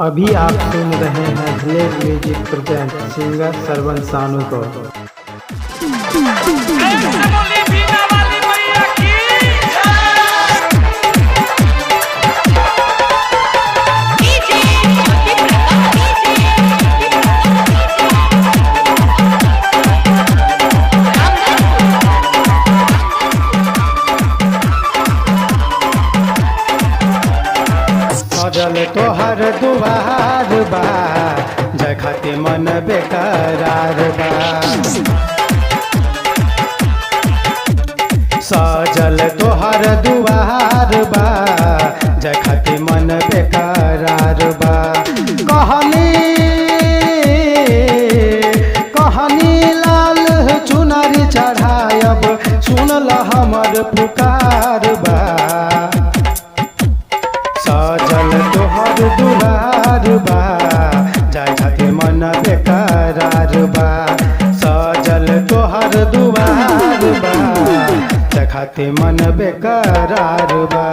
अभी आप सुन रहे हैं village music present singer Sarvan Sanu को। प्रेम से बोली बीना वाली मैया की डीजे ज्योति प्रकाश, सजल तोहर दुआर बा, जखते मन बेकरार बा। सजल तोहर दुआर बा, जखते मन बेकरार बा। कहनी कहनी लाल चुनरी चढ़ायब, सुनल हमर पुकार बा। सजल तोहर दुआर बा, जाय खातिर मन बेकरार बा। सजल तोहर दुआर बा, जाय खातिर मन बेकरार बा।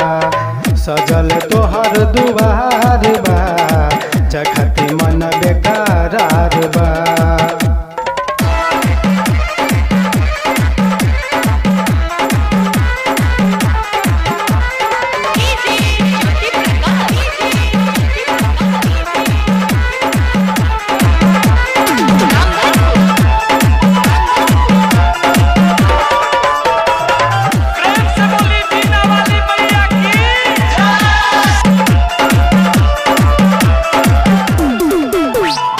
सजल तोहर दुआर बा, जाय खातिर मन बेकरार बा। डीजे ज्योति प्रकाश, प्रेम से बोली बीना वाली मैया की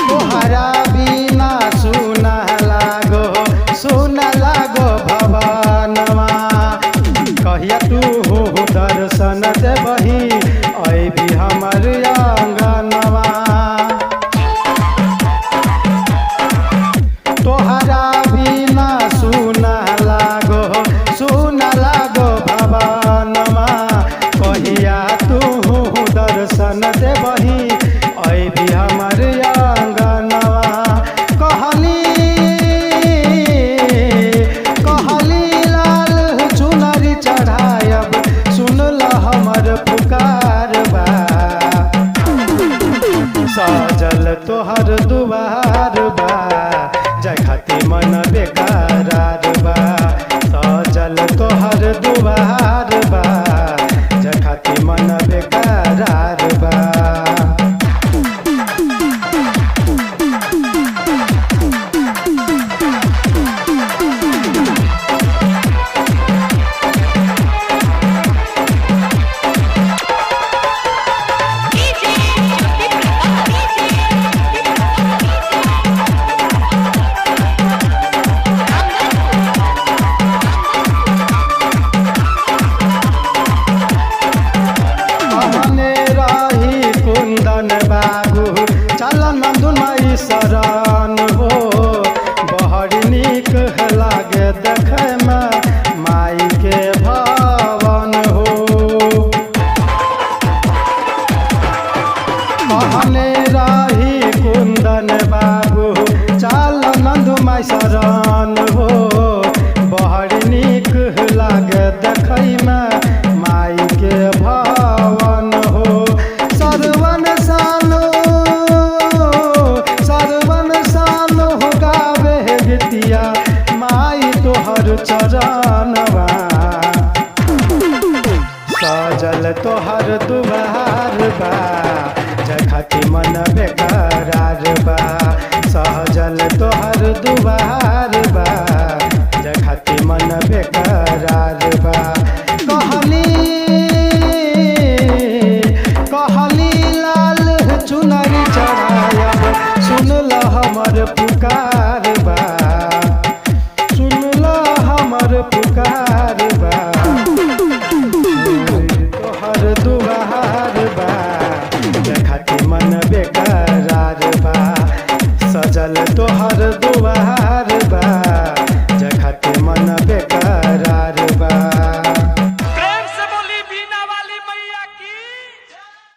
तोहरा बिना सुना लागो, सुना लागो भवनवा। कहिया तू हो दर्शन देबही, अबी हमर अंगनवा। तोहरा बिना सुना लागो, सुना लागो भवनवा। कहिया तू दर्शन देबही, अबी हमर अंगनवा। कहली कहली लाल चुनरी चढ़ायब, सुनल हमर पुकार बा। सजल तोहर दुआर बा, जाय खातिर मन बेकरार बा। सजल तोहर दुआर बा, जाय खातिर मन बेकरार बा। डीजे ज्योति प्रकाश, कहने रही कुंदन बाबू, चल नंदुन माई शरण हो। बहरी नीक लागे देखे में माई के भवन हो। कहने रही कुंदन बाबू, चल नंदु माई शरण हो। बहरी नीक लागे देखै में माई के भवन हो। सरवन सानो, सरवन सानो गावे गीतिया, माई तोहर चरणवा। सजल तोहर दुआर बा, जखती मन बेकरार बा। सजल तोहर दुआर बा, जखती मन बेकरार बा। कहली कहली लाल चुनरी चढ़ायब, सुनल हमर पुकार बा। सुनल हमर पुकार बा। तोहर दुआर बा, जखती मन बेकरार बा। सजल तोहर